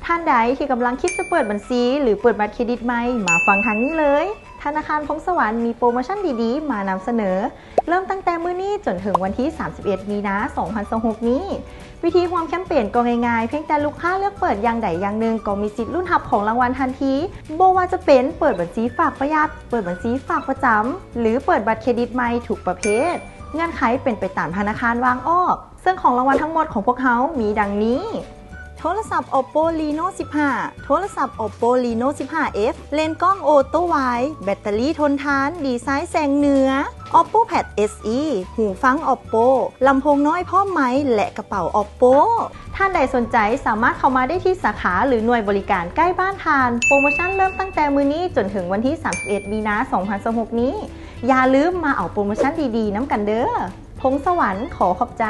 ທ່ານໃດທີ່ກຳລັງຄິດຈະເປີດບັນຊີ ຫຼື ເປີດບັດເຄຣດິດໃໝ່ ມາຟັງທາງນີ້ເລີຍ. ທະນາຄານພົງສະຫວັນມີໂປຣໂມຊັນດີໆມານຳສະເໜີ. ເລີ່ມຕັ້ງແຕ່ມື້ນີ້ຈົນເຖິງວັນທີສາມສິບເອັດ ມີນາ ສອງພັນຊາວຫົກນີ້. ວິທີຮ່ວມແຄມເປນກໍງ່າຍໆ, ພຽງແຕ່ລູກຄ້າເລືອກເປີດຢ່າງໃດຢ່າງໜຶ່ງ ກໍມີສິດລຸ້ນຮັບຂອງລາງວັນທັນທີ. ບໍ່ວ່າຈະເປັນເປີດບັນຊີຝາກປະຢັດ, ເປີດບັນຊີຝາກປະຈຳ ຫຼື ເປີດບັດເຄຣດິດໃໝ່ທຸກປະເພດ. ເງື່ອນໄຂເປັນໄປຕາມທະນາຄານວາງອອກ. ເຊິ່ງຂອງລາງວັນທັງໝົດຂອງພວກເຮົາມີດັ່ງນີ້: ໂທລະສັບ Oppo Reno ສິບຫ້າ, ໂທລະສັບ Oppo Reno ສິບຫ້າ F, ເລນກ້ອງ Ultra Wide, ແບັດເຕີຣີທົນທານ, ດີໄຊແສງເໜືອ, Oppo Pad SE, ຫູຟັງ Oppo, ລຳໂພງນ້ອຍພ້ອມໄມ ແລະ ກະເປົາ Oppo. ທ່ານໃດສົນໃຈສາມາດເຂົ້າມາໄດ້ທີ່ສາຂາ ຫຼື ໜ່ວຍບໍລິການໃກ້ບ້ານທ່ານ. ໂປຣໂມຊັນເລີ່ມຕັ້ງແຕ່ມື້ນີ້ຈົນເຖິງວັນທີສາມສິບເອັດ ມີນາ ສອງພັນຊາວຫົກນີ້. ຢ່າລືມມາເອົາໂປຣໂມຊັນດີໆນຳກັນເດີ້. ພົງສະຫວັນຂໍຂອບໃຈ.